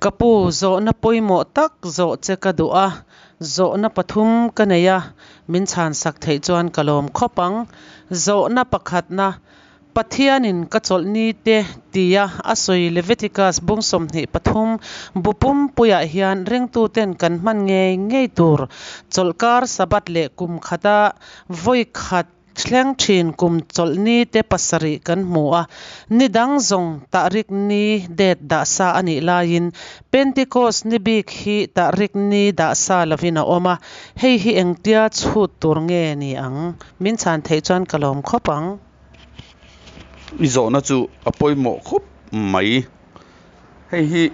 Ka pu, zawhna pawimawh tak zawh che ka duh a, zawhna pathum ka nei a, min chhansak theih chuan ka lawm khawp ang. Zawhna pakhatna, Pathianin ka chawlhni te tia a sawi Leviticus bung 23 bu pumpuiah hian ringtuten kan hman ngei ngei tur chawlhkar Sabbath leh kum khata vawi khat Thleng thin kum chawlhni te pasarih kan hmu a, ni dang zawng tahrik ni date dah sa a nih laiin Pentecost ni bik hi tahrik ni dah sa lovin a awm a, hei hi engtia chhut tur nge ni ang? Min chhan theih chuan ka lawm khawp ang. I zawhna chu a pawimawh khawp mai. Hei hi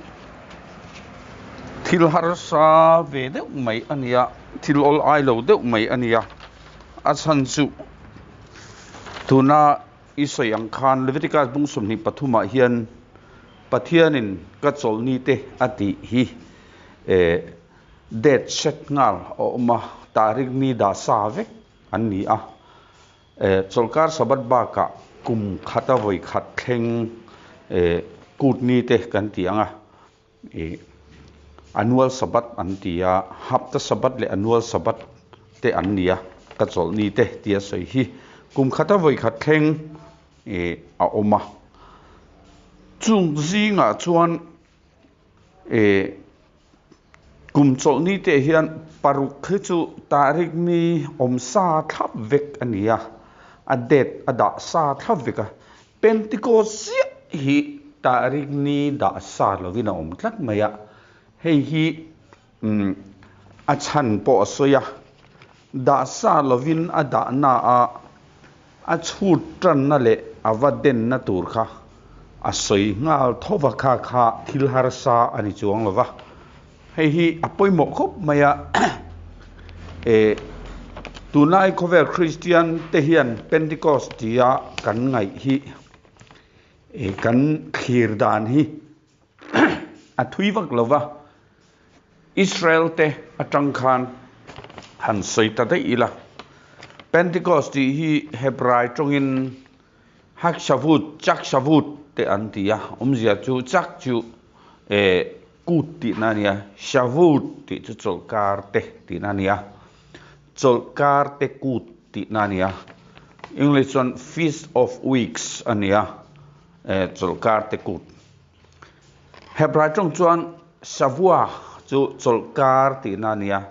thil harsa ve deuh mai a nia, thil awl ai lo deuh mai a nia. A chhan chu tuna i sawi ang khan Leviticus bung 23 ah hian Pathianin ka chawlhni te a tih hi eh date set nghal a awm a, tarik ni dah sa vek an ni a. Chawlhkar Sabbath bakah kum khata vawi khat thleng kut ni te kan ti ang a, annual Sabbath an ti a, hapta Sabbath leh annual Sabbath te an ni a, ka chawlh ni te tia sawi hi kum khata vawi khat thleng a awm a. Chung zingah chuan Kum chawlhni teh hian paruk hi chu tarik ni awm sa thlap vek a ni a, a date a dah sa thlap vek a. Pentecost ziah hi tarik ni dah sa lovin a awm tlat mai a, hei hi a chhan pawh a sawi a, dah sa lovin a dahna a A chhut tanna leh a va denna tur kha a sawi nghal tho va, kha kha thil harsa a ni chuang lo va. Hei hi a pawimawh khawp mai a, eh tunlai khawvel Kristian te hian Pentecost tia kan ngaih hi eh kan thlir dan hi a thui vak lo va. Israel te atang khan han sawi ta daih ila, Pentecost tih hi Hebrai tawngin Hakshavut, Chakshavut te an ti a, awmzia chu chak chu eh kut tihna a nia, Shavut tih chu chawlhkar te tihna a nia, chawlhkar te kut tihna a nia, English chuan Feast of Weeks a nia, eh chawlhkar te kut. Hebrai tawng chuan Shavua chu chawlhkar tihna a ni a,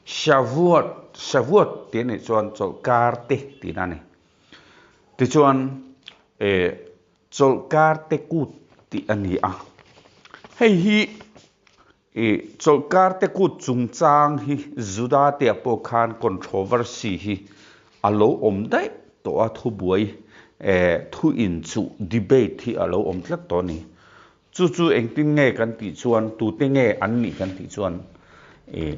Shavuot, Shavuot tih a nih chuan chawlhkar te tihna a ni. Tichuan eh chawlhkar te kut tih a ni a. Hei hi ih chawlhkar te kut chungchang hi Juda te ah pawh khan controversy hi a lo awm daih tawh a, thubuai eh thu inchuh debate hi a lo awm tlat tawh a ni. Chu chu engtin nge kan tih chuan tute nge an nih kan tih chuan ih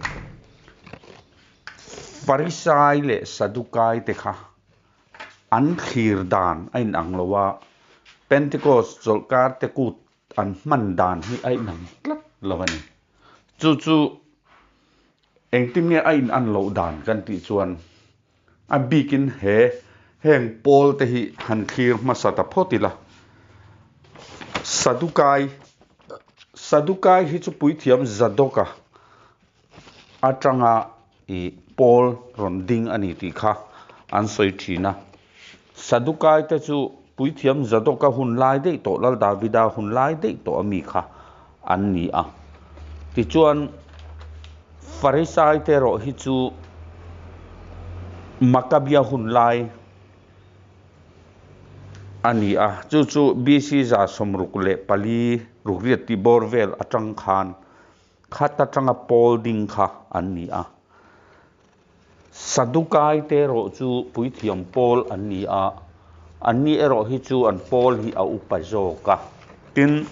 Farisai leh Sadukai te kha an thlir dan a inang lo a, Pentecost chawlhkar te kut an hman dan hi a inang tlat lo a ni. Chu chu engtin nge a inan loh dan kan tih chuan a bikin he heng pawl te hi han thlir hmasa ta phawt ila. Sadukai Sadukai hi chu puithiam Zadoka atanga ih pawl rawn ding a ni tih kha an sawi thin a. Sadukai te chu puithiam Zadoka hun lai daih tawh Lal Davida hun lai daih tawh ami kha an ni a. Tichuan Farisai te erawh hi chu Makabia hun lai a ni a, chu chu BC 64 rukriat tih bawr vel atang khan Khat atanga pawl ding kha an ni a. Sadukai te erawh chu puithiam pawl an ni a, anni erawh hi chu an pawl hi a upa zawk a. Tin,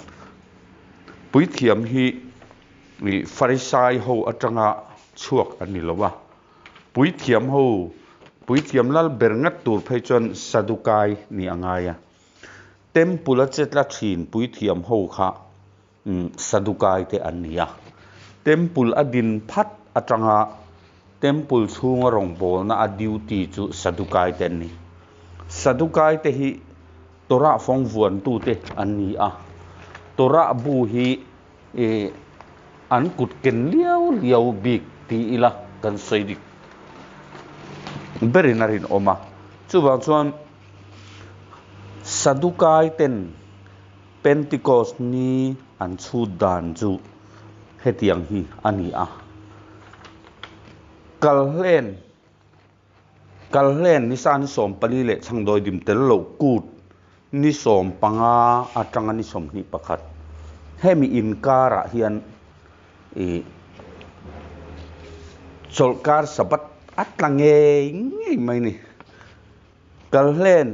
puithiam hi Farisai ho atanga chhuak an ni lo a. Puithiam ho, puithiam lal ber ngat tur phei chuan Sadukai nih a ngai a. Temple a chetla thin puithiam ho kha Sadukai te an ni a. Temple a din phat atanga Temple chhunga rawngbawlna a duty chu Sadukai te an ni. Sadukai te hi Torah fawng vuantute an ni a. Torah bu hi an kut ken liau liau bik ti ila kan sawi dik berin a rinawm a. Chuvang chuan Sadukai ten Pentecost ni an chhut dan chu hetiang hi a ni a, Kalhlen Kalhlen ni sa ni 14 leh chhangdawi dim tel loh kut ni 15 atanga ni 21 hemi inkarah hian ih chawlhkar Sabbath a tla ngei ngei mai ni. Kalhlen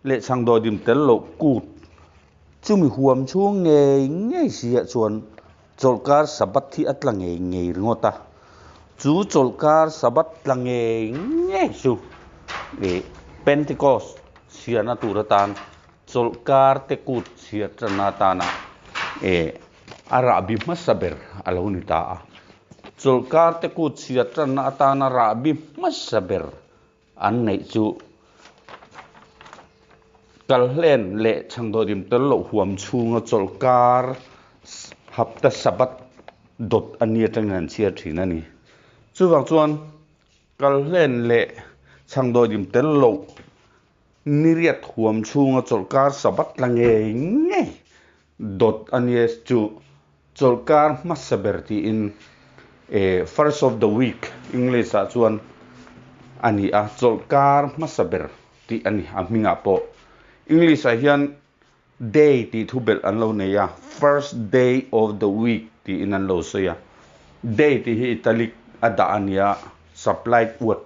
leh chhangdawi dim tel loh kut chumi huam chhung ngei ngei siah chuan chawlhkar Sabbath hi a tla ngei ngei ringawt a. Chu chawlhkar Sabbath tla ngei ngei chu ih Pentecost chhiarna tur atan chawlhkar te kut chhiar tanna atana ih a rahbi hmasa ber a lo ni ta a. Chawlhkar te kut chhiar tanna atana rahbi hmasa ber an neih chu Kalhlen leh chhangdawhdim tel loh huam chhunga chawlhkar hapta Sabbath dawt a ni atangin an chhiar thin a ni. Chuvang chuan Kalhlen leh chhangdawhdim tel loh niriat huam chhunga chawlhkar Sabbath tla ngei ngei dawt a nia chu chawlhkar hmasa ber tiin first of the week English ah chuan a ni a, chawlhkar hmasa ber tih a ni a hmingah pawh. English ah hian day tih thu belh an lo nei a, first day of the week tiin an lo sawi a. Day tih hi italic a dah a nia, supplied word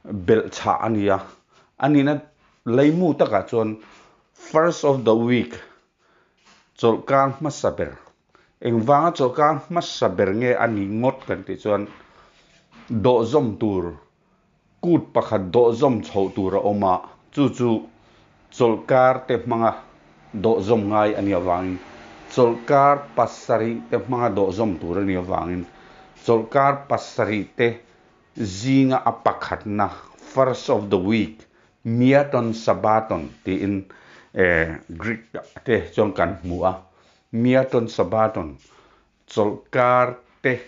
belh chhah a nia. A nihna leimu takah chuan first of the week Chawlhkar hmasa ber. Engvanga chawlhkar hmasa ber nge a ni ngawt kan tih chuan dawhzawm tur, kut pakhat dawhzawm chhoh tur a awm a, chu chu chawlhkar te hmanga dawhzawm ngai a nih avangin, chawlhkar pasarih te hmanga dawhzawm tur a nih avangin, chawlhkar pasarih te zinga a pakhatna, first of the week, Miaton Sabaton tiin Greek te chuan kan hmu a, Miaton Sabaton, chawlhkar te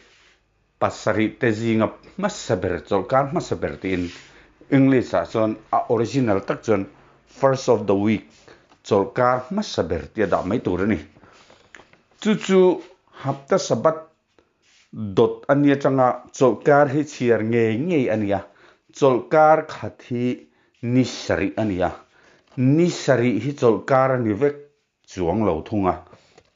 pasarih te zinga hmasa ber, chawlhkar hmasa ber tiin English ah chuan a original tak chuan first of the week, chawlhkar hmasa ber tia dah mai tur a ni. Chu chu hapta Sabbath Dawt a nia changa chawlhkar hi chhiar ngei ngei a nia. Chawlhkar khat hi ni sarih a nia. Ni sarih hi chawlhkar a ni vek chuang lo thung a.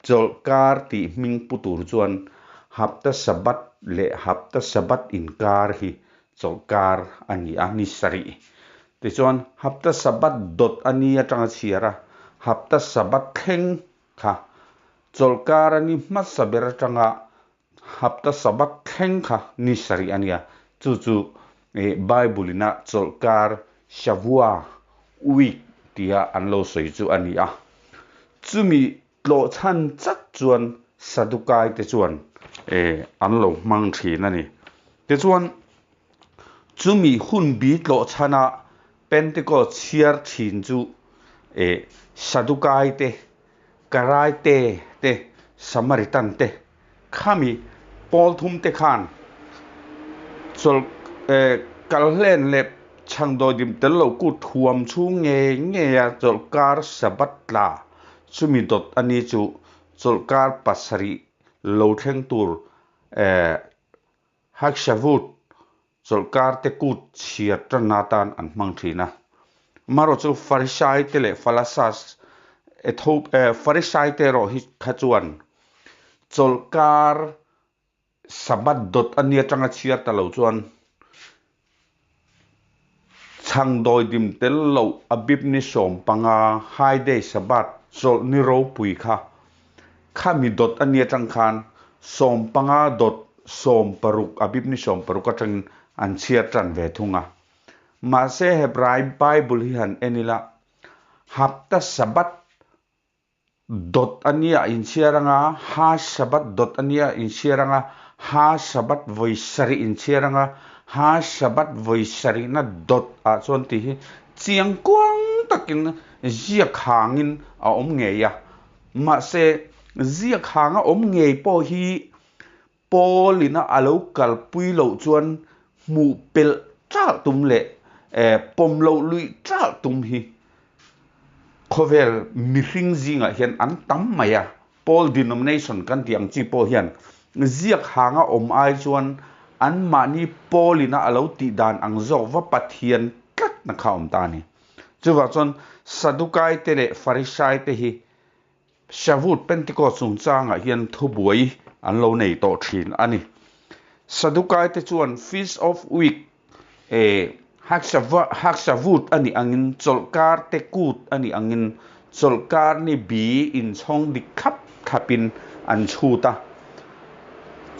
Chawlhkar tih hming pu tur chuan hapta Sabbath leh hapta Sabbath inkar hi chawlhkar a ni a, ni sarih. Tichuan hapta Sabbath dawt a ni atanga chhiar a, hapta Sabbath thleng Kha chawlhkar a ni hmasa ber atanga hapta Sabbath thleng kha ni sarih a nia. Chu chu Bible ina chawlhkar Shavua, week, tia an lo sawi chu a ni a. Chumi tlawh chhan chat chuan Sadukai te chuan an lo hmang thin a ni. Tichuan chumi hunbi tlawh chhana Pentecost chhiar thin chu Sadukai te, Karaite te, Samaritan te khami pawl thum te khan chawlh kalhlen leh chhangdawidim tel lo kut huam chhung ngei ngei a chawlhkar Sabbath tla chumi dawt a ni chu chawlhkar pasarih lo thleng tur Hakshavut Chawlhkar te kut chhiar tanna atan an hmang thin a. Amaherawh chu Farisai te leh Falasas Etho Farisai te erawh hi kha chuan chawlhkar Sabbath dawt a ni atanga chhiar ta lo chuan chhangdawi dim tel loh a bip ni 15 High Day Sabbath chawlh ni ropui kha Khami dawt a ni atang khan 15 dawt 60 a bibni 60 atangin an chhiar tan ve thung a. Mahse Hebrai Bible hi han en ila, Hapta Sabbath dawt a nia inchhiar anga, Ha Sabbath dawt a nia inchhiar anga, Ha Sabbath vawi sarih inchhiar anga, Ha Sabbath vawi sarihna dawt ah chuan tih hi chiang kuang takin ziak hangin a awm ngei a. Mahse, ziak hanga awm ngei pawh hi Paul-ina a lo kalpui loh chuan hmuh pelh ṭalh tum leh pawm loh luih ṭalh tum hi khawvel mihring zingah hian an tam mai a. Paul denomination kan tih ang chi pawh hian ziak hanga awm ai chuan anmahni Paul-ina a lo tih dan ang zawk va Pathian tlatna kha a awm ta a ni. Chuvang chuan Sadukai te leh Farisai te hi Shavuot Pentecost chungchangah hian thubuai an lo nei tawh thin a ni. Sadukai te chuan Feast of Week eh Hakshavuot a nih angin chawlhkar te kut a nih angin chawlhkar ni bi inchhawng dik thlap thlapin an chhut a.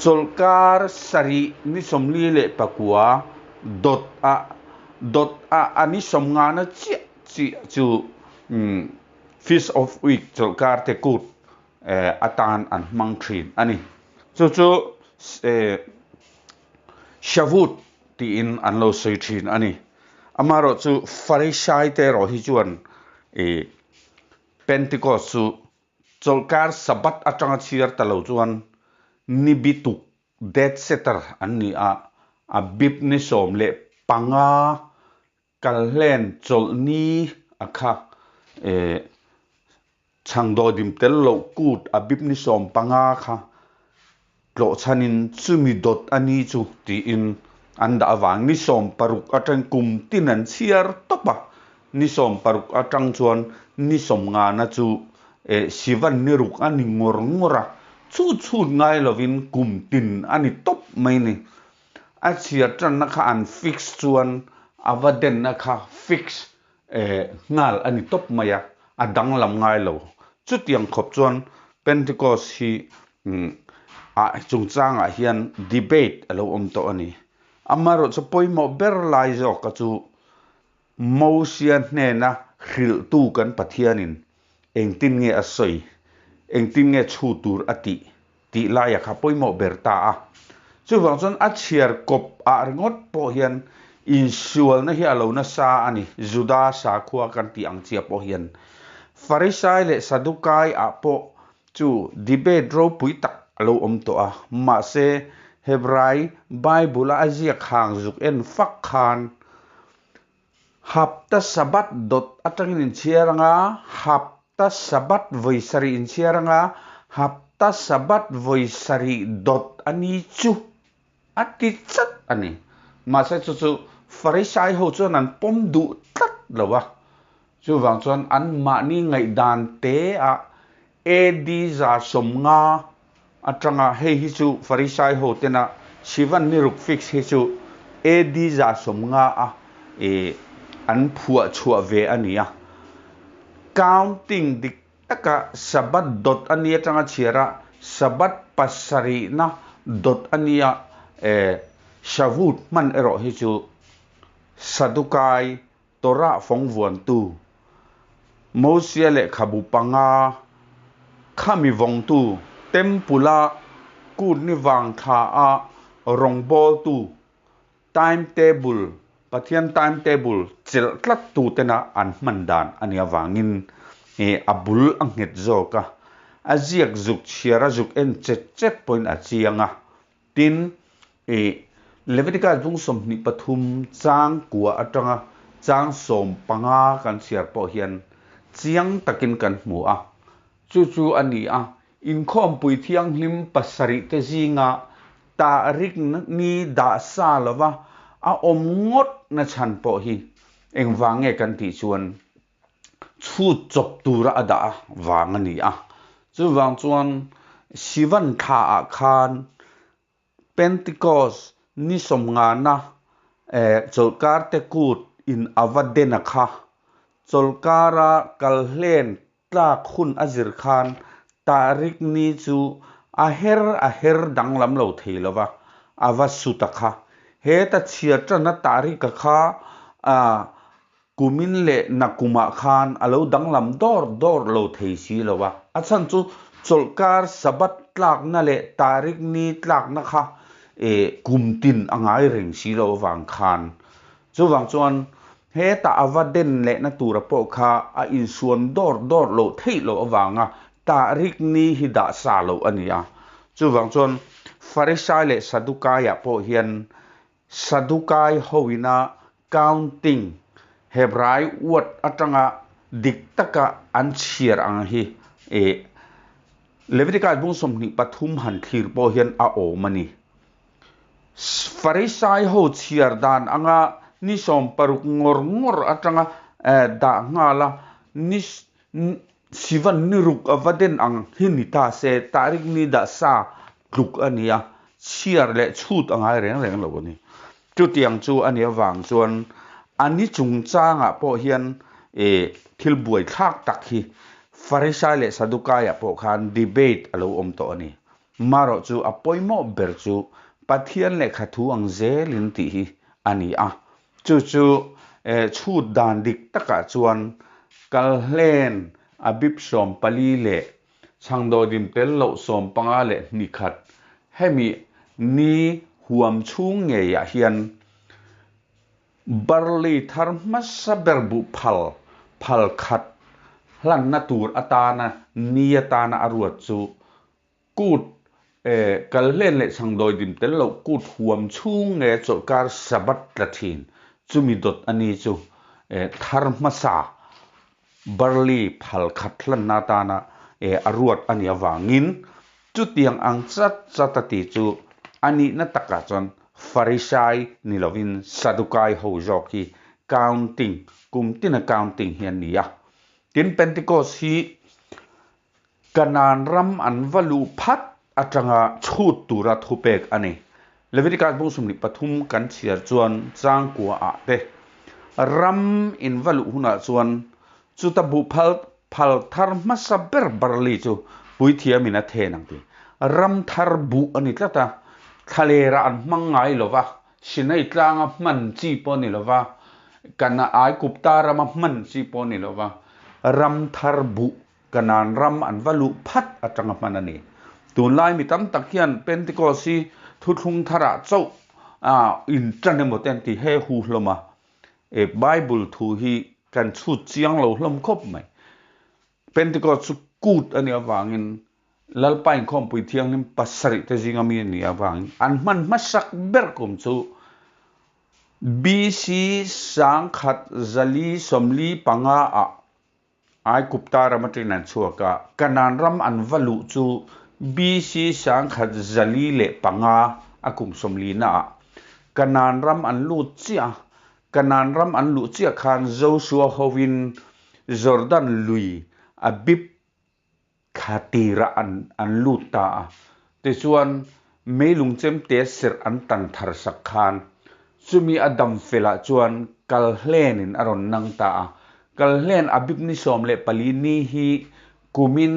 Chawlhkar sarih ni 49 dawt a dawt a a ni sawmngana chiah chiah chu Feast of Week chawlhkar te kut atan an hmang thin a ni. Chu chu Shavuot tiin an lo sawi thin a ni. Amaherawh chu Farisai te erawh hi chuan Pentecost chu chawlhkar Sabbath atanga chhiar ta lo chuan ni bi tuk date setter an ni a, a bip ni 15 Kalhlen chawlhni a kha eh chhangdawidim tel loh kut a bip ni 15 kha tlawh chhanin chumi dawt a ni chu tiin an dah avang ni 60 atang kum tin an chhiar tawp a, ni 60 atang chuan ni sawmngana chu eh Sivan ni ruk a ni ngawr ngawr a, chhut chhut ngai lovin kum tin a ni tawp mai ni. A chhiar tanna kha an fix chuan a va denna kha fix nghal a ni tawp mai a, a danglam ngai lo. Chutiang khawp chuan Pentecost hi ah chungchangah hian debate a lo awm tawh a ni. Amaherawh chu pawimawh ber lai zawka chu Mosia hnena hrilhtu kan Pathianin engtin nge a sawi, engtin nge chhu tur a tih tih laia kha pawimawh ber ta a. Chuvang chuan a chhiar kawp ah ringawt pawh hian insualna hi a lo nasa a ni, Juda sakhua kan tih ang chiah pawh hian. Farisai leh Sadukai ah pawh chu debate ropui tak a lo awm tawh a, mahse Hebrai Bible a a ziak hang zuk en fak khan Hapta Sabbath dawt atangin inchhiar anga, Hapta Sabbath vawi sarih inchhiar anga, Hapta Sabbath vawi sarih dawt a ni chu a ti chat a ni. Mahse chu chu Farisai ho chuan an pawm duh tlat lo a, chuvang chuan anmahni ngaihdan te ah AD 150 atanga hei hi chu Farisai ho tena Sivan ni ruk fix hi chu AD 150 a an phuah chhuah ve a ni a. Counting dik taka Sabbath dawt a ni atanga chhiar a, Sabbath pasarihna dawt a nia Shavuot hman erawh hi chu Sadukai Torah fawng vuantu, Mosia lehkhabu panga khami vawngtu, Temple-a kut ni vang thla a rawngbawltu, timetable, Pathian timetable chelh tlattu tena an hman dan a nih avangin a bul a nghet zawk a, a ziak zuk chhiar a zuk en chet chet pawhin a chiang a. Tin, i Leviticus bung 23 chang kua atanga chang 15 kan chhiar pawh hian chiang takin kan hmu a. Chu chu a ni a, inkhawmpui thianghlim pasarih te zinga tahrik ni dah sa lova a awm ngawt na chhan pawh hi engvang nge kan tih chuan chhut chawp tura a dah vang a ni a. Chuvang chuan Sivan thla ah khan Pentecost ni sawmngana chawlhkar te kut in a va den a kha. Chawlhkara kalhlen tlak hun a zir khan tahrik ni chu a her a her danglam lo thei lo va, a va sut a kha. Heta chhiar tana tahrika kha Kumin leh nakumah khan a lo danglam dawr dawr lo thei si lo a, a chhan chu chawlhkar Sabbath tlakna leh tarik ni tlakna kha kum tin a ngai reng si lo avang khan. Chuvang chuan hetah a va den lehna tura pawh kha a insuan dawr dawr loh theih loh avanga tarik ni hi dah sa loh a ni a. Chuvang chuan Farisai leh Sadukai-ah pawh hian Sadukai hoina counting, Hebrai word atanga dik taka an chhiar ang hi eh Leviticus bung 23 han thlir pawh hian a awm a ni. Farisai ho chhiar dan anga ni 60 ngawr ngawr atanga dah nghal a, ni Sivan ni ruk a va den ang hi ni ta se, tarik ni dah sa tluk a ni a, chhiar leh chhut a ngai reng reng lo a ni. Chutiang chu a nih avang chuan a ni chungchangah pawh hian thil buaithlak tak hi Farisai leh Sadukaiah pawh khan debate a lo awm tawh a ni. Marawh chu a pawimawh ber chu Pathian lehkha thu ang zelin tih hi a ni a. Chu chu chhut dan dik takah chuan Kalhlen a bip 14 leh Chhangdawdim tel loh 15 leh hnikhat hemi ni huam chhung ngeiah hian barley thar hmasa ber buh phal phal khat hlanna tur atana ni atana a ruat chu Kut Kalhlen leh Chhangdawidim tel loh kut huam chhung nge chawlhkar Sabbath tla thin chumi dawt a ni chu thar hmasa barley phal khat hlanna atana a ruat a nih avangin chutiang ang chat chat a ti chu a nihna takah chuan Farisai ni lovin Sadukai ho zawk hi counting kum tina counting hi a ni a. Tin Pentecost hi Kanaan ram an va luh phat atanga chhut tura thupek a ni. Leviticus bung 23 kan chhiar chuan changkua ah te ram in va luh hunah chuan chuta buh phal phal thar hmasa ber barley chu puithiamin a then ang ti. Ram thar buh a ni tlat a, thlalera an hmang ngai lova, Sinai tlanga hman chi pawh a ni lova, Kana Aigupta rama hman chi pawh a ni lova, ram thar buh Kanaan ram an va luh phat atanga hman a ni. Tunlai mi tam tak hian Pentecost hi thuthlung tharah chauh in tan emaw te an ti he hu hlawm a. E Bible thu hi kan chhut chiang lo hlawm khawp mai. Pentecost chu kut a nih avangin Lalpa inkhawmpui thianghlim pasarih te zinga mi a nih avangin an hman hmasak ber kum chu BC 1145 ah Aigupta ram atangin an chhuak a, Kanaan ram an va luh chu BC 1105 a kum 40 ah Kanaan ram an lut chiah a, Kanaan ram an luh chiah khan Joshua hovin Jordan lui a bip thla tirah an an lut ta a, tichuan meilung chemte serh an tan thar sak khan chumi a dam felah chuan Kalhlenin a rawn nang ta a, Kalhlen a bip ni 14 ni hi kumin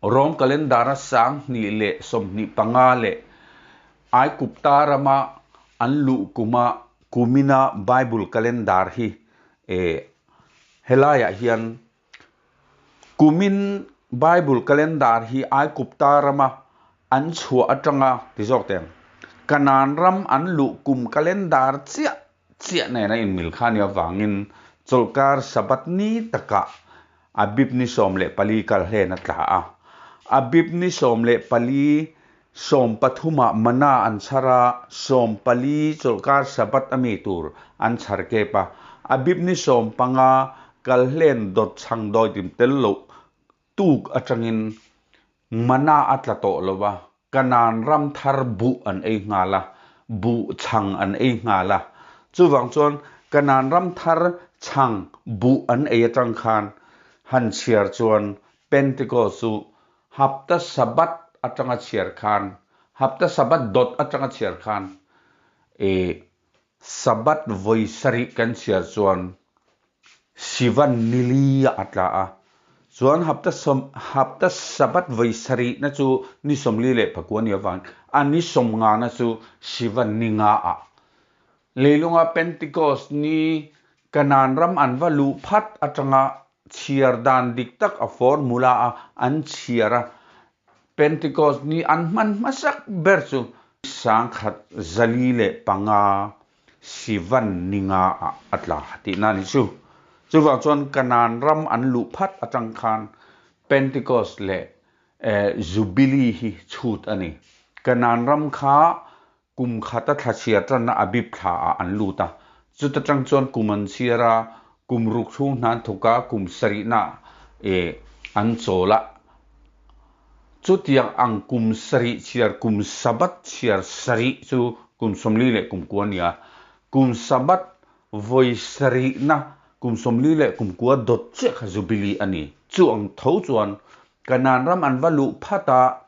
Rom calendar-a 2025 leh Aigupta rama an luh kuma kumina Bible calendar hi helaiah hian Kumin Bible calendar hi Aigupta rama an chhuah atanga ti zawk teh ang, Kanaan ram an luh kum calendar chiah chiah nena inmil kha nia vangin chawlhkar Sabbath ni takah Abib ni 14 kal hlen a tla a. Abib ni 14 13 ah mana an chhar a, 14 chawlhkar Sabbath a mi tur an chhar kep a. Abib ni 15 kal hlen dawt chhang dawidim tel loh tuk atangin mana a tla tawh lo va, Kanaan ram thar buh an ei nghal a, buh chhang an ei nghal a. Chuvang chuan Kanaan ram thar chhang buh an ei atang khan han chhiar chuan Pentecost chu Hapta Sabbath atanga chhiar khan, Hapta Sabbath dawt atanga chhiar khan e Sabbath vawi sarih kan chhiar chuan Sivan nili ah a tla a. Chuan hapta sawm hapta Sabbath vawi sarihna chu ni 44 a nih avangin a ni 50 na chu Sivan ni nga ah. Leilunga Pentecost ni Kanaan ram an va luh phat atanga chhiar dan dik tak a formula a an chhiar a, Pentecost ni an hman hmasak ber chu 1105 Sivan ni nga ah a tla tihna a ni chu. Chuvang chuan Kanaan ram an luh phat atang khan Pentecost leh Jubilee hi chhut a ni. Kanaan ram kha kum khata thla chhiar tanna Abib thla ah an lut a, chuta tang chuan kum an chhiar a, kum ruk chhung hna an thawk a, kum sarihna eh an chawl a. Chutiang ang kum sarih chhiar kum Sabbath chhiar sarih chu kum 40 leh kum kua a ni a, kum Sabbath vawi sarihna kum 40 leh kum kua dawt chiah kha Jubilee a ni. Chu ang tho chuan Kanaan ram an va luh phat a,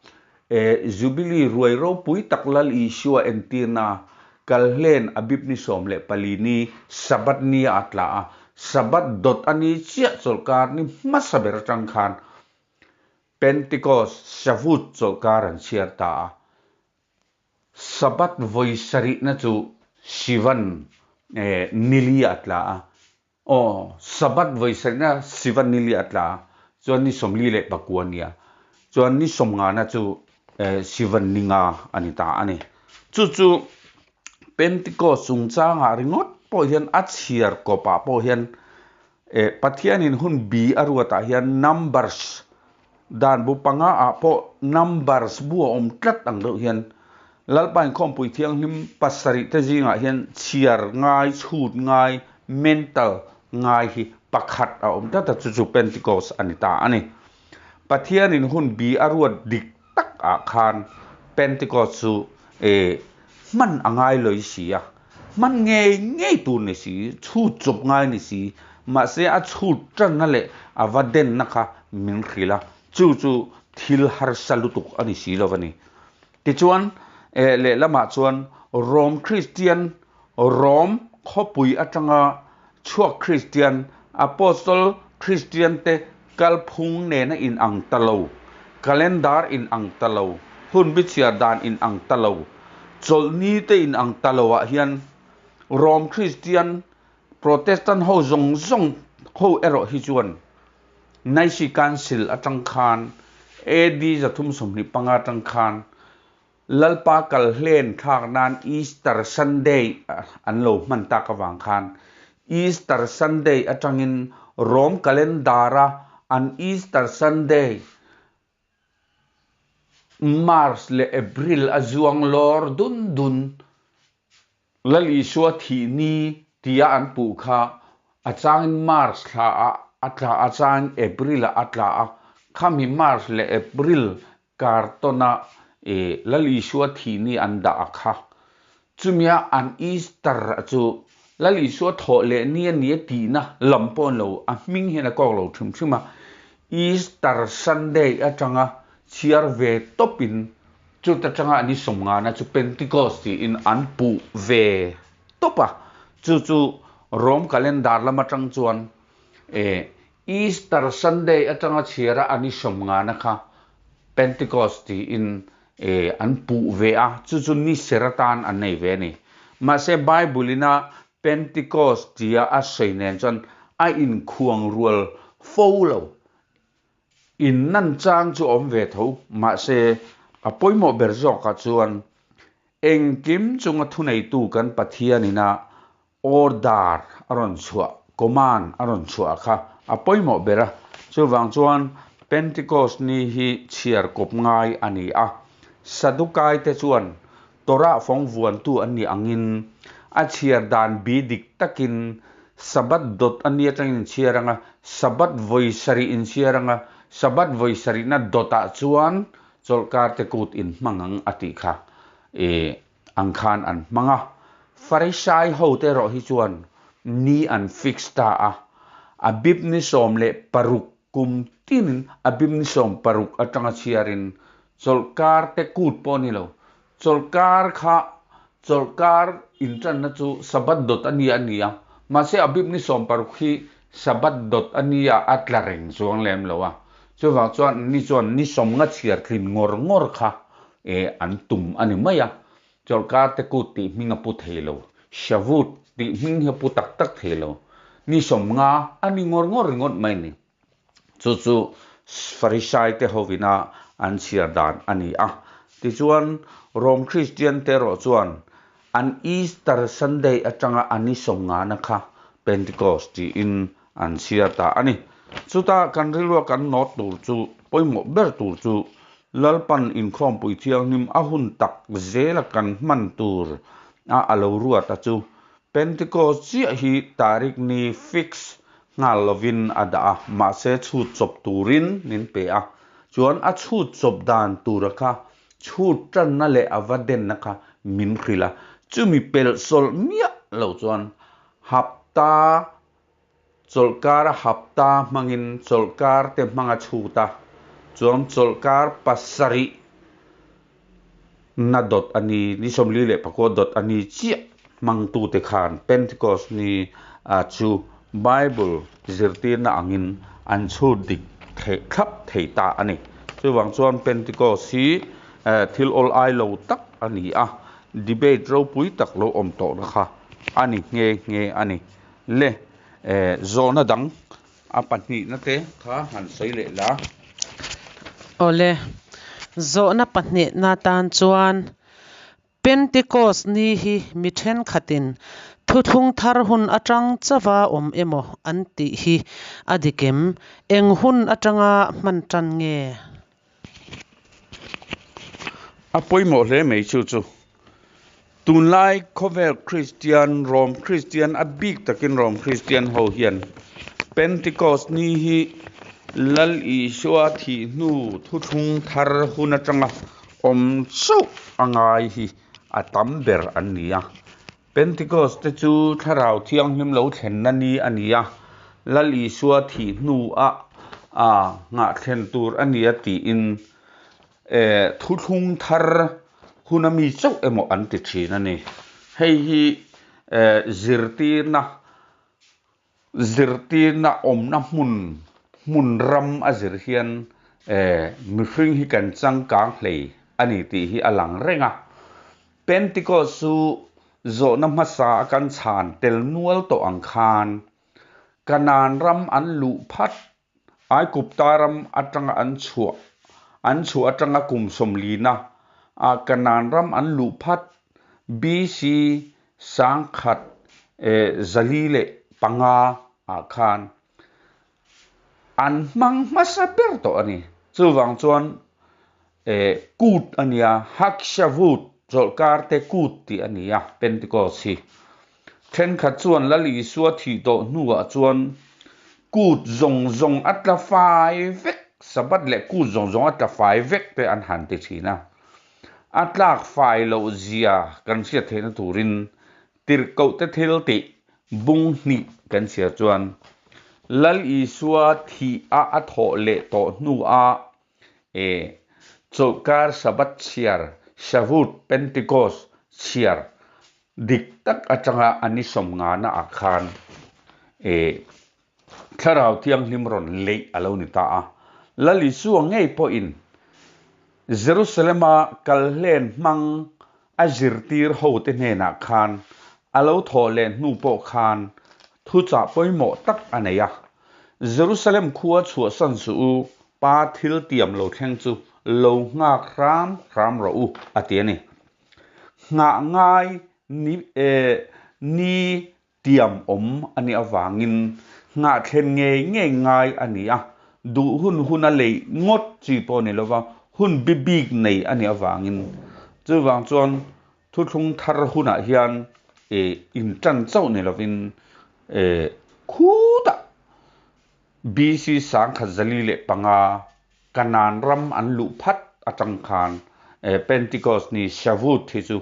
e Jubilee ruai ropui tak Lal Isua entirna Kalhlen Abib ni 14 ni Sabbath ni a tla a, Sabbath dawt a ni chiah chawlhkar ni hmasa ber atang khan Pentecost Shavuot chawlhkar an chhiar ta a. Sabbath vawi sarihna chu Sivan nili a tla a. Aw, Sabbath vawi sarihna Sivan nili a tla a, chuan ni 49 a nia. Chuan ni sawmngana chu Sivan ninga a ni ta a ni. Chu chu Pentecost chungchangah ringawt pawh hian a chhiar kawpah pawh hian Pathianin hun bi a ruatah hian numbers dan bu panga ah pawh numbers bu a awm tlat ang deuh hian Lalpa inkhawmpui thianghlim pasarih te zingah hian chhiar ngai, chhut ngai, mental ngai hi pakhat a awm tlat a, chu chu Pentecost a ni ta a ni. Pathianin hun bi a ruat dik tak ah khan Pentecost chu hman a ngai lawih si a, hman ngei ngei tur ni si, chhut chawp ngai ni si, mahse a chhut tanna leh a va denna kha min hrilh a, chu chu thil harsa lutuk a ni si lo a ni. Tichuan, lehlamah chuan Rom Kristian, Rom khawpui atanga chhuak Kristian, Apostle Kristian te kalphung nena inang ta lo, calendar inang ta lo, hun bichhiar dan inang ta lo, chawlhni te inang ta lo ah hian Rom Kristian, Protestant ho zawng zawng ho erawh hi chuan Nicene Council atang khan AD 325 atang khan Lalpa kal hlen thlak nan Easter Sunday an lo hman tak avang khan Easter Sunday atangin Rome calendar-a an Easter Sunday March leh April a zuang lawr dun dun Lal Isua thih ni tia an puh kha a changin March thla ah a tla a changin April ah a tla a, khami March leh April kar tawn a Lal Isua thih ni an dah a kha. Chumia an Easter chu Lal Isua thawh leh ni a ni a tihna lam pawh an lo a hming hian a kawk lo hrim hrim a, Easter Sunday atanga chhiar ve tawpin Chuta tanga ni sawmngana chu Pentecost tiin an puh ve tawp a, chu chu Rome calendar lam atang chuan Easter Sunday atanga chhiara a ni sawmngana kha Pentecost tiin an puh ve a, chu chu ni ser atan an nei ve a ni. Mahse Bible ina Pentecost tia a sawi nen chuan a inkhuang rual fo lo. In nan chang chu awm ve tho, mahse a pawimawh ber zawkah chuan engkim chunga thuneitu kan Pathianina order a rawn chhuah, command a rawn chhuah kha a pawimawh ber a. Chuvang chuan Pentecost ni hi chhiar kawp ngai a ni a. Sadukai te chuan Torah fawng vuantu an nih angin a chhiar dan bi dik takin Sabbath dawt a ni atangin in chhiar anga, Sabbath vawi sarih in chhiar anga, Sabbath vawi sarihna dawtah chuan chawlhkar te kut in hmang ang a tih kha i ang khan an hmang a. Farisai ho te erawh hi chuan ni an fix ta a, Abib ni 16 Kum tin a bim ni 16 atanga chhiarin chawlhkar te kut pawh a ni lo. Chawlhkar kha chawlhkar intanna chu Sabbath dawt a nia a ni a, mahse a bim ni 16 hi Sabbath dawt a nia a tla reng chuang lem lo a. Chuvang chuan ni chuan ni 50 chhiar thlin ngawr ngawr kha an tum a ni mai a. Chawlhkar te kut tih hming a pu thei lo, Shavuot tih hming hi a pu tak tak thei lo. Ni 50 a ni ngawr ngawr ringawt mai ni. Chu chu Farisai te hovina an chhiar dan a ni a. Tichuan, Rom Kristian te erawh chuan an Easter Sunday atanga a ni 50 na kha Pentecost tiin an chhiar ta a ni. Chuta kan rilrua kan nawt tur chu, pawimawh ber tur chu. Lalpan Inkhawmpui Thianghlim a hun tak zela kan hman tur a a lo ruat a chu Pentecost chiah hi tarik ni fix nghal lovin a dah a, mahse chhut chawp turin min pe a, chuan a chhut chawp dan tura kha chhut tanna leh a va denna kha min hrilh a, chumi pelh sawlh miah lo chuan hapta chawlhkar a hapta hmangin chawlhkar te hmang a chhut a, chuan chawlhkar pasarih na dawt a ni, ni 44 dawt a ni chiah hmangtute khan Pentecost ni chu Bible zirtirna angin an chhut dik theih thlap thei ta a ni. Chuvang chuan Pentecost hi thil awl ai lo tak a ni a, debate ropui tak lo awm tawhna kha a ni nghe nghe a ni. Le, zawhna dang a pahnihna te kha han sawi leh la. Awle, zawhna pahnihna tan chuan Pentecost ni hi mi thenkhatin thuthlung thar hun atang chauha awm emaw an tih hi a dik em? Eng hun atanga hman tan nge? A pawimawh hle mai chu chu. Tunlai khawvel Kristian, Rom Kristian, a bik takin Rom Kristian ho hian Pentecost ni hi Lal Isua thih hnu thuthlung thar hun atanga awm chauh a ngai hi a tam ber an ni a. Pentecost te chu Thlarau Thianghlim lo thlenna ni a ni a, Lal Isua thih hnuah a nghah thlen tur a nia tiin thuthlung thar huna mi chauh emaw an ti thin a ni. Hei hi zirtirna zirtirna awmna hmun hmun ram a zir hian mihring hi kan changkang hlei a ni tih hi a lang reng a. Pentecost chu zawhna hmasa a kan chhan tel nual tawh ang khan Kanaan ram an luh phat Aikupta ram atanga an chhuah an chhuah atanga kum sawmlina a Kanaan ram an luh phat BC 1045 ah khan an hmang hmasa ber tawh a ni. Chuvang chuan kut a nia, Hakshavut, chawlhkar te kut tih a ni a, Pentecost hi. Thenkhat chuan Lal Isua thih tawh hnuah chuan kut zawng zawng a tla fai vek, Sabbath leh kut zawng zawng a tla fai vek te an han ti thin a. A tlak fai loh zia kan hriat theihna turin tirhkohte thil tih bung hnih kan chhiar chuan Lal Isua thih a a thawh leh tawh hnuah e chawlhkar Sabbath chhiar, Shavuot, Pentecost chhiar dik tak atanga a ni sawmngana ah khan e Thlarau Thianghlim rawn leih a lo ni ta a. Lal Isua ngei pawhin Jerusalem-a kalhlen hmang a zirtir hote hnenah khan a lo thawh leh hnu pawh khan thuchah pawimawh tak a nei a. Jerusalem khua chhuahsan suh u, Pa thil tiam lo thleng chu lo nghak hram hram rawh u, a ti a ni. Nghah ngai ni ni tiam awm a nih avangin nghah thlen ngei ngei ngai a ni a, duh hun huna leih ngawt chi pawh a ni lova, hun bi bik nei a nih avangin. Chuvang chuan thuthlung thar hunah hian intan chauh ni lovin khutah BC 1045 Kanaan ram an luh phat atang khan Pentecost ni Shavuot hi chu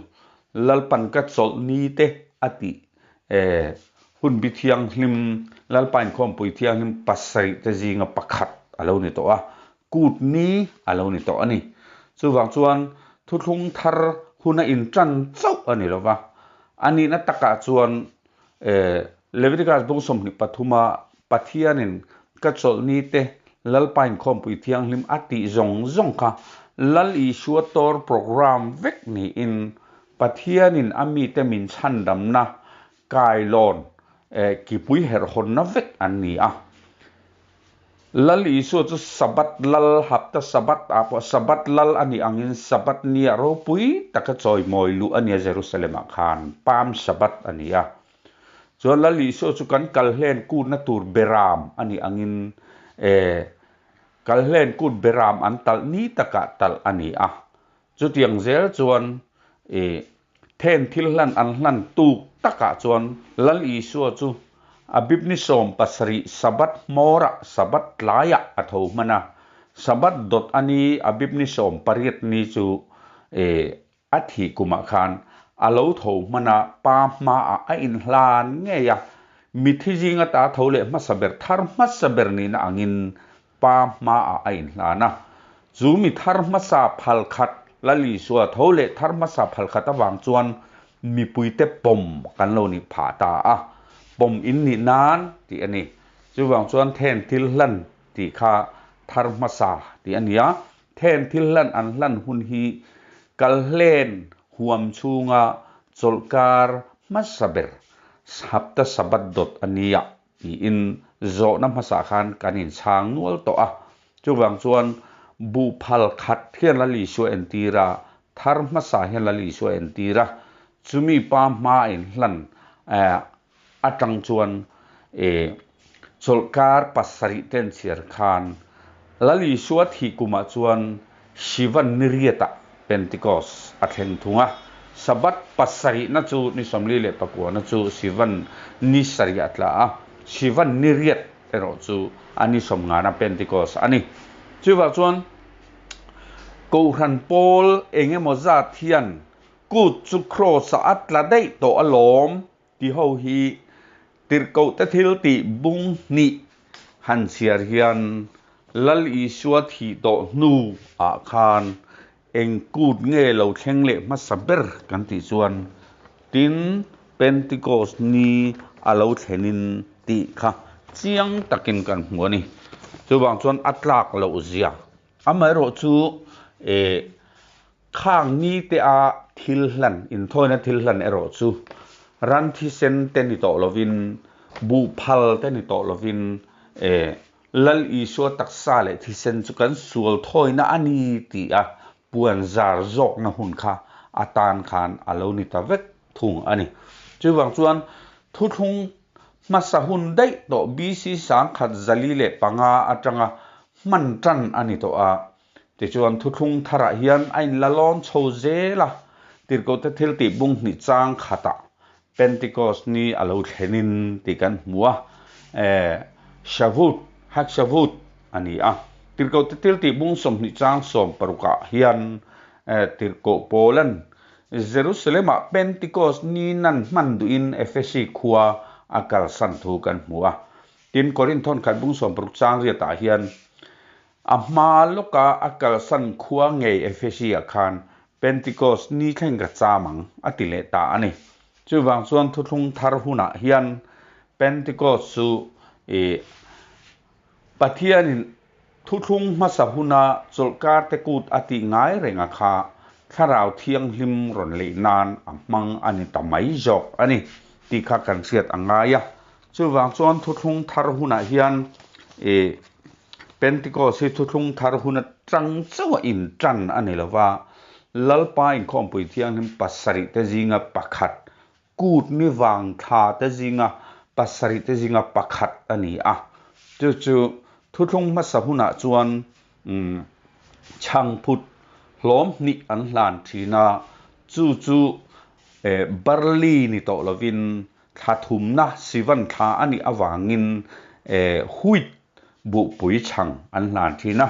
Lalpan ka chawlh ni te a tih hun bi thianghlim Lalpa inkhawmpui thianghlim pasarih te zinga pakhat a lo ni tawh a, kut ni a lo ni tawh a ni. Chuvang chuan thuthlung thar huna intan chauh a ni lova, a nihna takah chuan Leviticus bung 23 a Pathianin ka chawlhni te Lalpa inkhawmpui thianghlim a tih zawng zawng kha Lal Isua tor program vek niin Pathianin a mite min chhandamna kailawn kipui herhawnna vek an ni a. Lal Isua chu Sabbath lal, hapta Sabbath ah pawh Sabbath lal a nih angin Sabbath nia ropui taka chawimawi luh a nia Jerusalem ah khan Palm Sabbath a ni a. Chuan Lal Isua chu kan kal hlen kutna tur beram a nih angin eh. Kalhlen kut beram an talh ni takah talh a ni a. Chutiang zel chuan i then thil hlan an hlan tuk takah chuan Lal Isua chu Abib ni 17 Sabbath hmawrah Sabbath tlaiah a tho hman a. Sabbath dawt a ni Abib ni 18 ni chu i A thih kumah khan a lo tho hman a, pa hmaah a inhlan ngei a, mithi zinga ta tho leh hmasa ber thar hmasa ber nihna angin pa hmaah a inhlan a. Chu mi thar hmasa phal khat, Lal Isua tho leh thar hmasa phal khat avang chuan mipuite pawm kan lo nih phah ta a, pawm in nih nan tih a ni. Chuvang chuan then thil hlan tih kha thar hmasa tih a ni a, Then thil hlan an hlan hun hi Kalhlen huam chhunga chawlhkar hmasa ber hapta Sabbath dawt a nia tiin zawhna hmasa khan kan inchhang nual tawh a. Chuvang chuan buhphal khat hian Lal Isua entir a, thar hmasa hian Lal Isua entir a, chumi pa hma a inhlan atang chuan chawlhkar pasarih te an chhiar khan Lal Isua thih kumah chuan Shivan ni riatah Pentecost a thleng thung a, Sabbath pasarihna chu ni 49 na chu Shivan ni sarih a tla a, Shivan ni riat erawh chu a ni 50 na Pentecost a ni. Chuvang chuan Kohhran pawl engemaw zat hian Kut chu Kraws-ah a tla daih tawh alawm ti ho hi tirhkohte thil tih bung hnih han chhiar hian Lal Isua thih tawh hnu ah khan eng kut nge lo thleng leh hmasa ber kan tih chuan tin Pentecost ni a lo thlenin tih kha chiang takin kan hmu a ni. Chuvang chuan a tlak loh zia Amaherawh chu eh khang ni te a thil hlan, inthawina thil hlan erawh chu ran thisen te ni tawh lovin, buhphal te ni tawh lovin eh Lal Isua taksa leh thisen chu kan sual thawina a ni tih a puan zar zawkna hun kha a tan khan a lo ni ta vek thung a ni. Chuvang chuan thuthlung Hmasa hun daih tawh BC 1405 atanga hman tan a ni tawh a. Tichuan thuthlung tharah hian a inla lawn chho zel a, Tirhkohte thiltih bung hnih chang khatah Pentecost ni a lo thlenin tih kan hmu a, Shavuot, Hag Shavuot, a ni a. Tirhkohte thiltih bung 20 chang 16ah hian Tirhkoh Paulan Jerusalem-ah Pentecost ni nan hman duhin Efesi khua a kalsan thu kan hmu a. Tin, Korinth thawnkhat bung 60 chang riatah hian a hma lawka a kalsan khua ngei Efesi-ah khan Pentecost ni thleng ka cham ang a ti leh ta a ni. Chuvang chuan thuthlung thar hunah hian Pentecost chu ih Pathianin Thuthlung hmasa huna chawlhkar te kut a tih ngai reng a kha Thlarau Thianghlim rawn leih nan a hmang a ni ta mai zawk a ni tih kha kan hriat a ngai a. Chuvang chuan thuthlung thar hunah hian i Pentecost hi thuthlung thar hun atang chauh a intan a ni lo va, Lalpa Inkhawmpui Thianghlim pasarih te zinga pakhat Kut mi vang thla te zinga pasarih te zinga pakhat a ni a, chu chu thuthlung hmasa hunah chuan chhangphut hlawm hnih an hlan thin a, chu chu barley ni tawh lovin thla thumna Sivan thla a nih avangin wheat buhpui chhang an hlan thin a,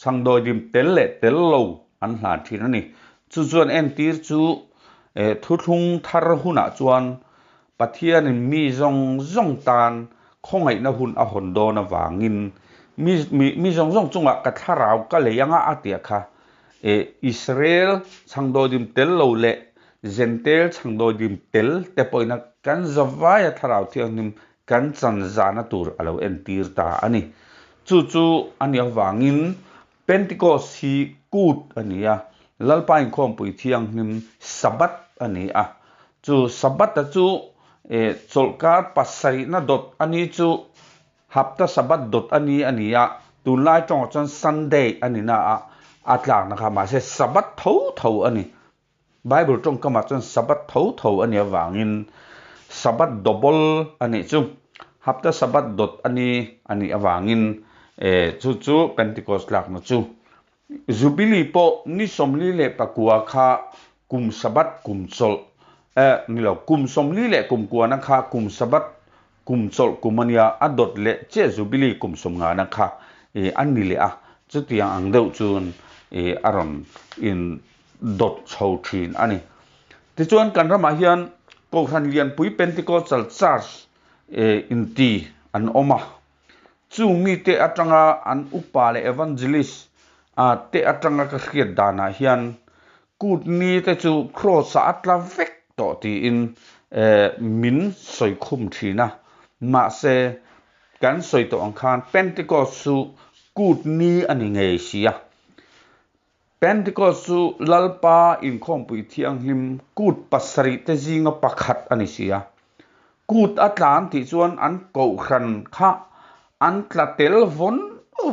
chhang dawidim tel leh tel lo an hlan thin a ni. Chu chuan entir chu thuthlung thar hunah chuan Pathianin mi zawng zawng tan khawngaihna hun a hawn dawn avangin mi mi zawng zawng chungah ka thlarau ka lei anga a tia kha Israel chhangdawidim tel lo leh Jentail chhangdawidim tel te pawhina kan zavaia thlarau thianghlim kan chan zahna tur a lo entir ta a ni. Chu chu a nih avangin Pentecost hi kut a ni a, Lalpa Inkhawmpui Thianghlim Sabbath a ni a. Chu Sabbath-a chu chawlhkar pasarihna dawt a ni chu Hapta Sabbath dawt a ni a ni a, tunlai tawngah chuan Sunday a ni na a, a tlakna kha mahse Sabbath tho tho a ni. Bible tawngkamah chuan Sabbath tho tho a nih avangin Sabbath double a nih chu Hapta Sabbath dawt a ni a nih avangin Chu chu Pentecost tlakna chu. Jubilee pawh ni 49 kha kum Sabbath kum chawlh, eh, ni lo, kum 49 na kha kum Sabbath kum chawlh kum a nia, a dawt leh chiah Jubilee kum 50 na kha a ni leh a, chutiang ang deuh chuan a rawn in dawt chho thin a ni. Tichuan kan ramah hian Kohhran Lianpui Pentecostal Church inti an awm a, Chung mite atanga an upa leh evangelist te atanga ka hriat danah hian kut ni te chu cross ah a tla vek tawh tiin min sawi khum thin a. Mahse, kan sawi tawh ang khan Pentecost chu kut ni a ni ngei si a. Pentecost chu Lalpa inkhawmpui thianghlim kut pasarih te zinga pakhat a ni si a. Kut a tla an tih chuan an kohhran kha an tla tel vawn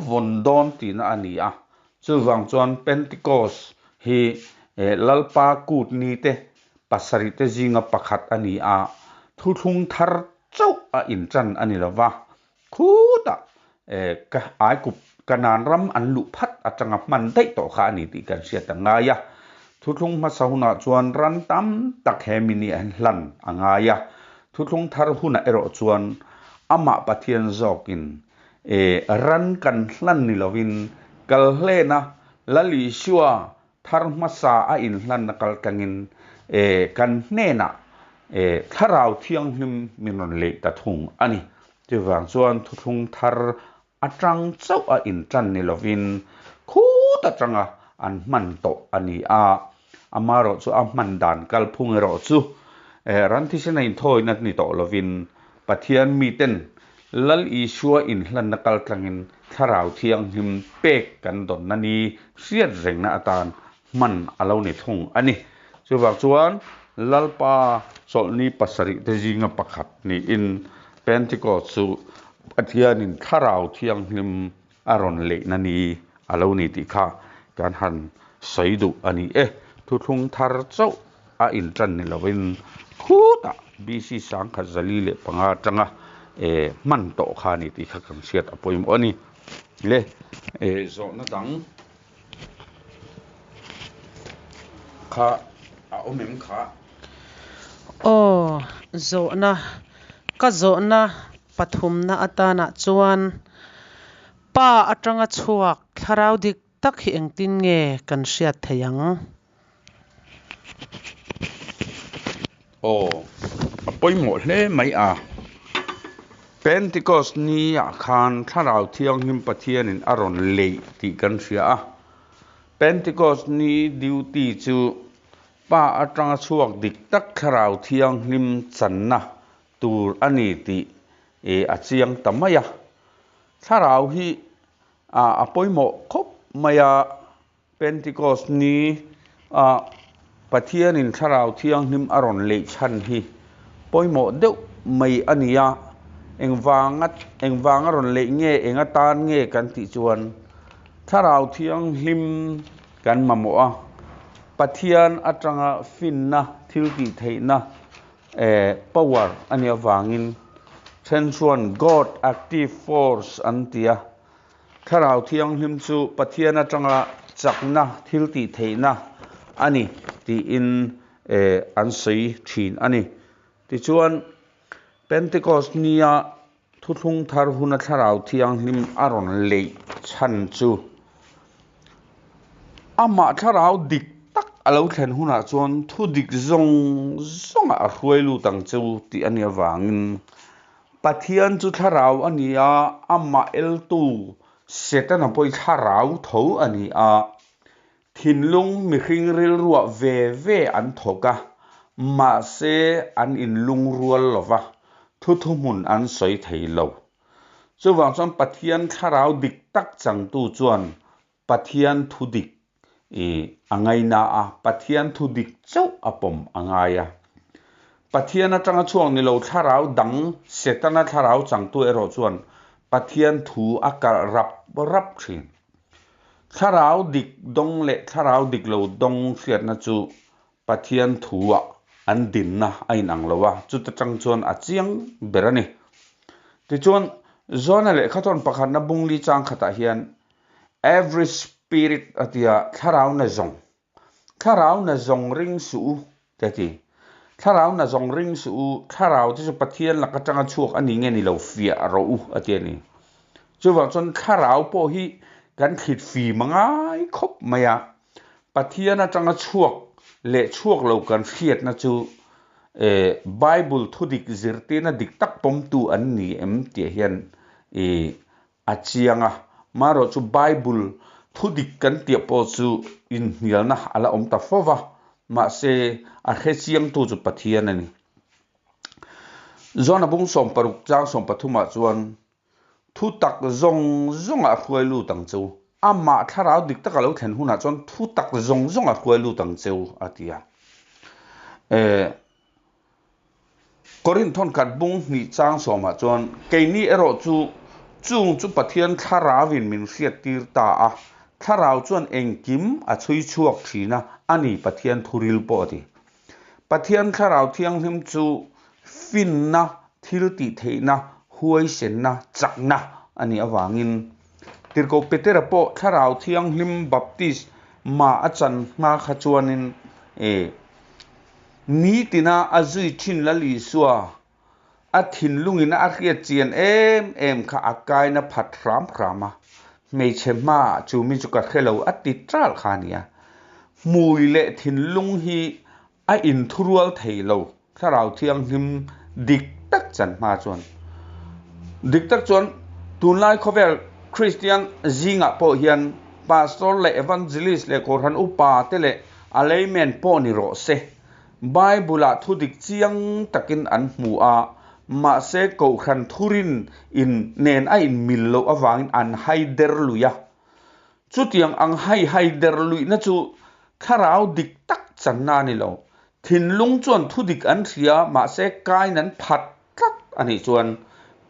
vawn dawn tihna a ni a. Chuvang chuan Pentecost hi Lalpa kut ni te pasarih te zinga pakhat a ni a, thuthlung thar chauh a intan a ni lo va. Khutah ka Aikup Kanaan ram an luh phat atanga hman daih tawh kha a ni tih kan hriat a ngai a. Thuthlung hmasa hunah chuan ran tam tak he mini an hlan a ngai a. Thuthlung thar hunah erawh chuan amah Pathian zawkin ran kan hlan ni lovin kal hlena Lal Isua thar hmasa a inhlanna kal tlangin kan hnenah Thlarau Thianghlim min rawn leih ta thung a ni. Chuvang chuan thuthlung thar atang chauh a intan ni lovin khut atanga an hman tawh a ni a. Amaherawh chu a hman dan kalphung erawh chu ran thisen a inthawina ni tawh lovin Pathian miten Lal Isua inhlanna kal tlangin Thlarau Thianghlim pek kan dawnna ni hriat rengna atan hman a lo ni thung a ni. Chuvang chuan Lalpa chawlhni pasarih te zinga pakhat niin Pentecost chu Pathianin Thlarau Thianghlim a rawn leihna ni a lo ni tih kha kan han sawi duh a ni e. Thuthlung thar chauh a intan ni lovin khutah BC 1405 atanga hman tawh kha a ni tih kha kan hriat a pawimawh a ni. Le zawhna dang kha a awm em kha? Aw, zawhna, ka zawhna pathumna atanah chuan Pa atanga chhuak thlarau dik tak hi engtin nge kan hriat theih ang? Aw, a pawimawh hle mai a. Pentecost ni ah khan Thlarau Thianghlim Pathianin a rawn leih tih kan hria a. Pentecost ni duty chu Pa atanga chhuak dik tak Thlarau Thianghlim channa tur a ni tih a chiang ta mai a. Thlarau hi a pawimawh khawp mai a. Pentecost ni a Pathianin Thlarau Thianghlim a rawn leih chhan hi pawimawh deuh mai a ni a, engvanga engvanga rawn leih nge eng atan nge kan tih chuan Thlarau Thianghlim kan mamawh a, Pathian atanga finna thil tih theihna power a nih avangin then chuan God active force an ti a. Thlarau Thianghlim chu Pathian atanga chakna thil tih theihna a ni tiin an sawi thin a ni. Tichuan, Pentecost nia thuthlung thar huna Thlarau Thianghlim a rawn leih chhan chu amah Thlarau dik tak a lo thlen hunah chuan thu dik zawng zawngah a hruai lut ang che u tih a nih avangin Pathian chu thlarau a ni a, amah eltu Setana pawh hi thlarau tho a ni a. Thinlung mihring rilruah ve ve an thawk a, mahse an inlungrual lo va, thuthuhmun an sawi thei lo. Chuvang chuan Pathian thlarau dik tak changtu chuan Pathian thu dik i a ngaina a, Pathian thu dik chauh a pawm a ngai a. Pathian atanga chhuak ni lo thlarau dang Setana thlarau changtu erawh chuan Pathian thu a kalh rap rap thin. Thlarau dik dawng leh thlarau dik lo dawng hriatna chu Pathian thu-ah an dinna a inang lo a, chuta tang chuan a chiang ber a ni. Tichuan. John-a lehkhathawn pakhatna bungli chang khatah hian Every spirit a ti a, thlarau na zawng, thlarau na zawng ring suh u te a ti. Thlarau na zawng ring suh u, thlarau te chu Pathian lak atanga chhuak a ni nge ni lo fiah rawh u a ti a ni. Chuvang chuan thlarau pawh hi kan thlit fim a ngai khawp mai a, Pathian atanga chhuak leh chhuak lo kan hriatna chu Bible thudik zirtirna dik tak pawmtu an ni em tih hian a chiang a. Marawh chu Bible thudik kan tih pawh chu inhnialna a la awm ta fo va, mahse a hrechiangtu chu Pathian a ni. John-a bung 60 chang 13 ah chuan Thu tak zawng zawngah a hruai lut ang che u. Amah thlarau dik taka lo thlen hunah chuan thu tak zawng zawngah a hruai lut ang che u, a ti a. Korinth thawnkhat bung hnih chang sawmah chuan, Keini erawh chu chung chu Pathian thlarauin min hriattir ta a, thlarau chuan engkim a chhui chhuak thin a, a ni Pathian thuril pawh a ti. Pathian Thlarau Thianghlim chu finna, thil tih theihna, huaisenna, chakna a nih avangin Tirhkoh Petera pawh Thlarau Thianghlim Baptist ma a chan hma kha chuanin nitina a zui thin Lal Isua a thinlungin a hriat chian em em kha a kaina phat hram hram a, hmeichhe hmaah chu mi chu ka hre lo a ti ṭal kha a nia. Hmui leh thinlung hi a inthurual thei lo, Thlarau Thianghlim dik tak chan hma chuan. Dik tak chuan tunlai khawvel Kristian zingah pawh hian Pastor leh Evangelist leh Kohhran upa te leh a layman pawh ni rawh se, Bible-ah thu dik chiang takin an hmu a, mahse Kohhran thurin in nen a inmil loh avangin an hai der lui a. Chutiang ang hai hai der luihna chu thlarau dik tak channa a ni lo. Thinlung chuan thu dik an hria, mahse kain an phat tlat a nih chuan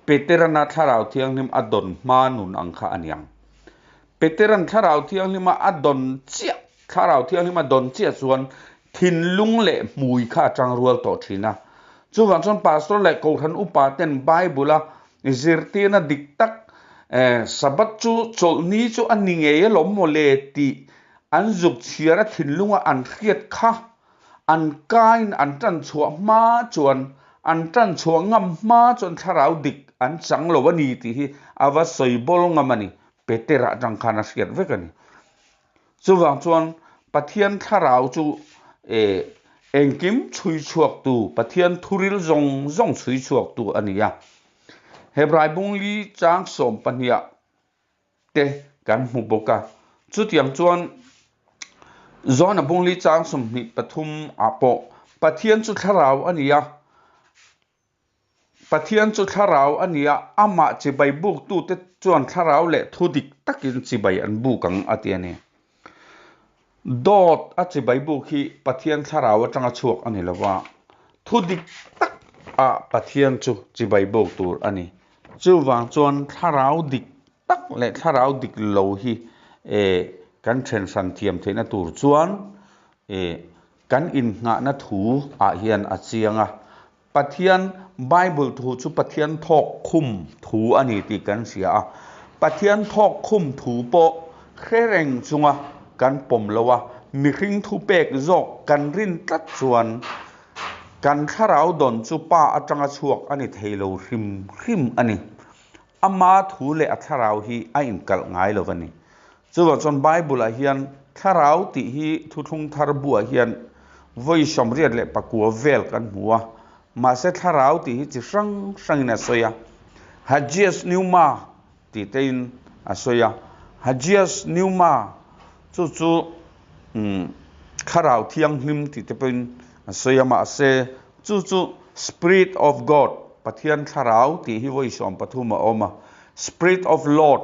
Peterana Thlarau Thianghlim a dawn hma nun ang kha a niang. Peteran Thlarau Thianghlima a dawn chiah Thlarau Thianghlim a dawn chiah chuan thinlung leh hmui kha a tang rual tawh thin a. Chuvang chuan Pastor leh Kohhran upa ten Bible-a zirtirna dik tak Sabbath chu chawlhni chu a ni ngei alawm maw le tih an zuk chhiar a thinlunga an hriat kha an kain an tan chhuah hma chuan an tan chhuah ngam hma chuan thlarau dik an chang lo a ni tih hi a va sawi bawl ngam a ni. Petera atang khan a hriat vek a ni. Chuvang chuan Pathian thlarau chu engkim chhui chhuaktu, Pathian thuril zawng zawng chhui chhuaktu a ni a. Hebrai bungli chang 12 te kan hmu bawk a. Chutiang chuan John-a bungli chang 23 ah pawh Pathian chu thlarau a ni a, Pathian chu thlarau a ni a, amah chibai buktute chuan thlarau leh thu dik takin chibai an buk ang a ti a ni. Dawt a chibai buk hi Pathian thlarau atanga chhuak a ni lo va, thu dik tak ah Pathian chu chibai buk tur a ni. Chuvang chuan thlarau dik tak leh thlarau dik lo hi kan then hran thiam theihna tur chuan kan innghahna thu ah hian a chiang a. Pathian Bible thu chu Pathian thawk khum thu a ni tih kan hria a. Pathian thawk khum thu pawh hre reng chunga kan pawm lo a, mihring thu pek zawk kan rin tlat chuan kan thlarau dawn chu Pa atanga chhuak a ni thei lo hrim hrim a ni. Ama thu leh a thlarau hi a inkalh ngai lo a ni. Chuvang chuan Bible-ah hian thlarau tih hi thuthlung thar buah hian vawi 89 vel kan hmu a, mahse thlarau tih hi chi hrang hrangin a sawi a. Hagios pneuma tih tein a sawi a. Hagios pneuma chu chu thlarau thianghlim tih te pawhin a sawi a, mahse chu chu Spirit of God, Pathian thlarau tih hi vawi 13 a awm a, Spirit of Lord,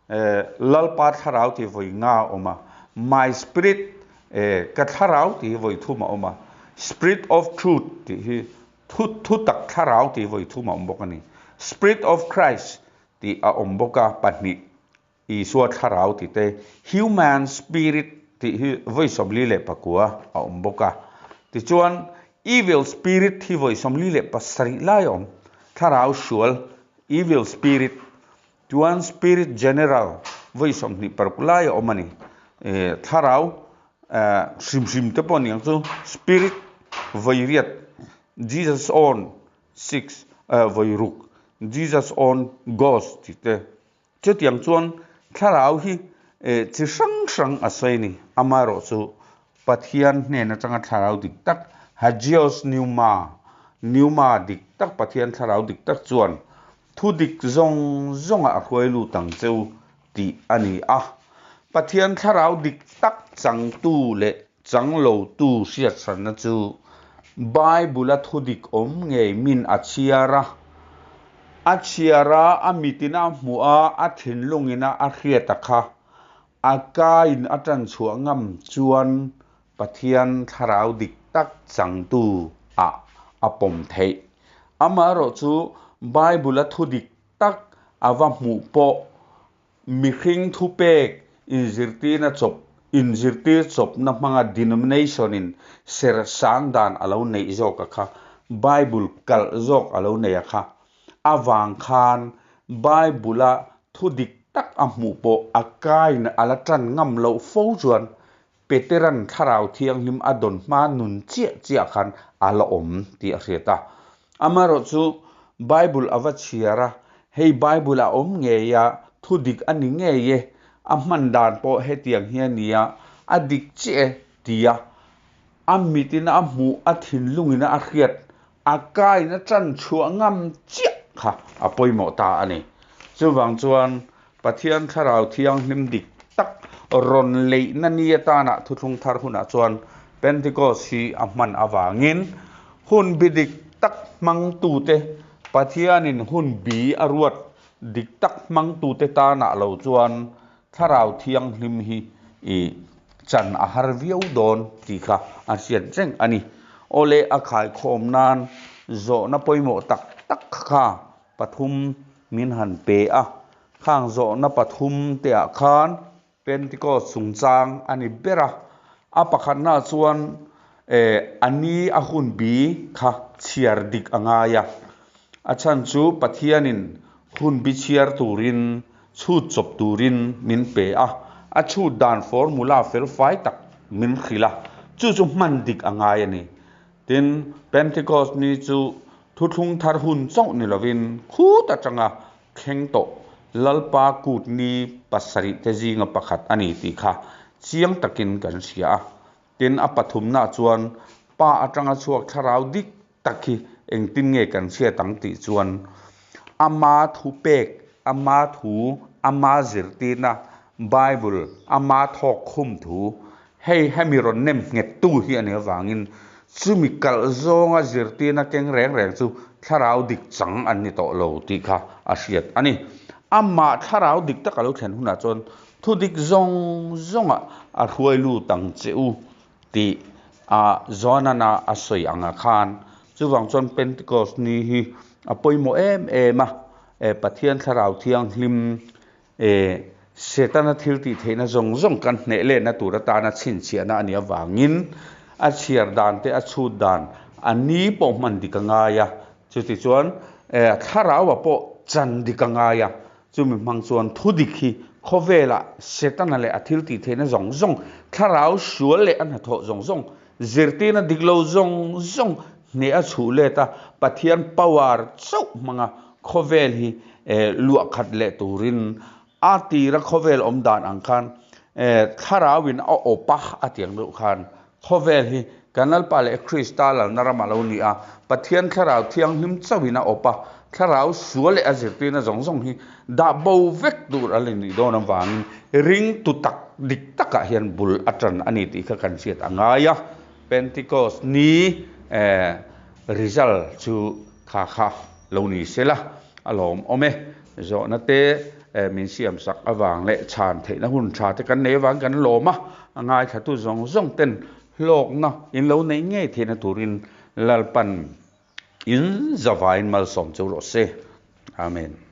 Lalpa thlarau tih vawi nga a awm a, My spirit, ka thlarau tih hi vawi thum a awm a, Spirit of truth tih hi thu thu tak thlarau tih vawi thum a awm bawk a ni. Spirit of Christ tih a awm bawk a, pahnih Isua thlarau tih te, Human spirit tih hi vawi 49 a awm bawk a. Tichuan, Evil spirit hi vawi 47 lai a awm, thlarau sual, evil spirit. Chuan Spirit General vawi 26 lai a awm a ni. Thlarau hrim hrim te pawh a ni ang chu. Spirit vawi riat, Jesus own six vawi ruk, Jesus own ghost tih te. Chutiang chuan thlarau hi chi hrang hrang a sawi a ni. Amaherawhchu Pathian hnen atanga thlarau dik tak, Hagios Pneuma, Pneuma dik tak, Pathian thlarau dik tak chuan thu dik zawng zawngah a hruai lut ang che u tih a ni a. Pathian thlarau dik tak changtu leh chang lotu hriathranna chu Bible-a thu dik awm ngei min a chhiar a, a chhiar a, a mitin a hmuh a, a thinlungin a a hriat a kha. A kain a tan chhuah ngam chuan Pathian thlarau dik tak changtu ah a pawm theih. Amaherawh chu Bible-a thu dik tak a va hmuh pawh mihring thupek inzirtirna chawp inzirtir chawpna hmanga denomination-in ser sang dan a lo neih zawk a kha, Bible kalh zawk a lo nei a kha. Avang khan Bible-a thu dik tak a hmuh pawh a kain a la tan ngam loh fo chuan Petera'n Thlarau Thianghlim a dawn hma nun chiah chiah khan a la awm tih a hriat a. Amaherawhchu Bible a va chhiar a, hei Bible a awm ngei a, thu dik a ni ngei e, a hman dan pawh hetiang hi a ni a, a dik chiah e tia a mitin a hmuh a thinlungin a hriat A kaina tan chhuah ngam chiah kha a pawimawh ta a ni. Chuvang chuan Pathian Thlarau Thianghlim dik tak rawn leihna ni atana thuthlung thar hunah chuan Pentecost hi a hman avangin hun bi dik tak hmangtute, Pathianin hun bi a ruat dik tak hmangtute tanah lo chuan Thlarau Thianghlim hi i chan a har viau dawn tih kha a hriat reng a ni. Awle a khaikhawm nan zawhna pawimawh tak tak kha pathum min han pe a, khang zawhna pathum te ah khan Pentecost chungchang a ni ber a, a pakhatna chuan a ni a hun bi kha chhiar dik a ngai a, a chhan chu Pathianin hun bi chhiar turin Chhut chawp turin min pe a, a chhut dan formula felfai tak min hrilh a, chu chu hman dik a ngai a ni. Tin, Pentecost ni chu thuthlung thar hun chauh ni lovin khut atanga thleng tawh Lalpa kut ni pasarih te zinga pakhat a ni tih kha chiang takin kan hria a. Tin, a pathumnaah chuan Pa atanga chhuak thlarau dik tak hi engtin nge kan hriat ang tih chuan ama thu pek, ama thu, ama zirtirna, Bible, ama thawk khum thu, hei hemi rawn nem nghet tu hi a nih avangin chumi kalh zawnga zirtirna keng reng reng chu thlarau dik chang an ni tawh lo tih kha a hriat a ni. Amah thlarau dik tak a lo thlen hunah chuan thu dik zawng zawngah a hruai lut ang che u tih a Johanana a sawi anga khan chuvang chuan Pentecost ni hi a pawimawh em em a, Pathian Thlarau Thianghlim Setana thil tih theihna zawng zawng kan hneh lehna tur atana chhinchhiahna a nih avangin a chhiar dan te a chhut dan a ni pawh hman dik a ngai a, chutichuan Thlarau-a pawh chan dik a ngai a. Chumi hmang chuan thu dik hi khawvelah Setana leh a thil tih theihna zawng zawng, thlarau sual leh a hnathawh zawng zawng, zirtirna dik lo zawng zawng hneh a chhuh let a, Pathian power chauh hmanga khawvel hi luah khat leh turin a tira khawvel awm dan ang khan thlarauin a awp a, a ti ang deuh khan khawvel hi kan Lalpa leh Krista lalna ramah lo ni a, Pathian Thlarau Thianghlim chauhin a awp a, Thlarau sual leh a zirtirna zawng zawng hi dah bo vek tur a la nih dawn avangin ringtu tak dik takah hian bul a tan a ni tih kha kan hriat a ngai a. Pentecost ni result chu kha kha lo ni se la, a lawmawm e. Zawhna te min siam sak avang leh chhan theihna hun tha te kan nei avang kan lawm a, a ngaithlatu zawng zawng ten hlawkna in lo neih ngei theihna turin Lalpan in zavain malsawm chu rawh se. Amen.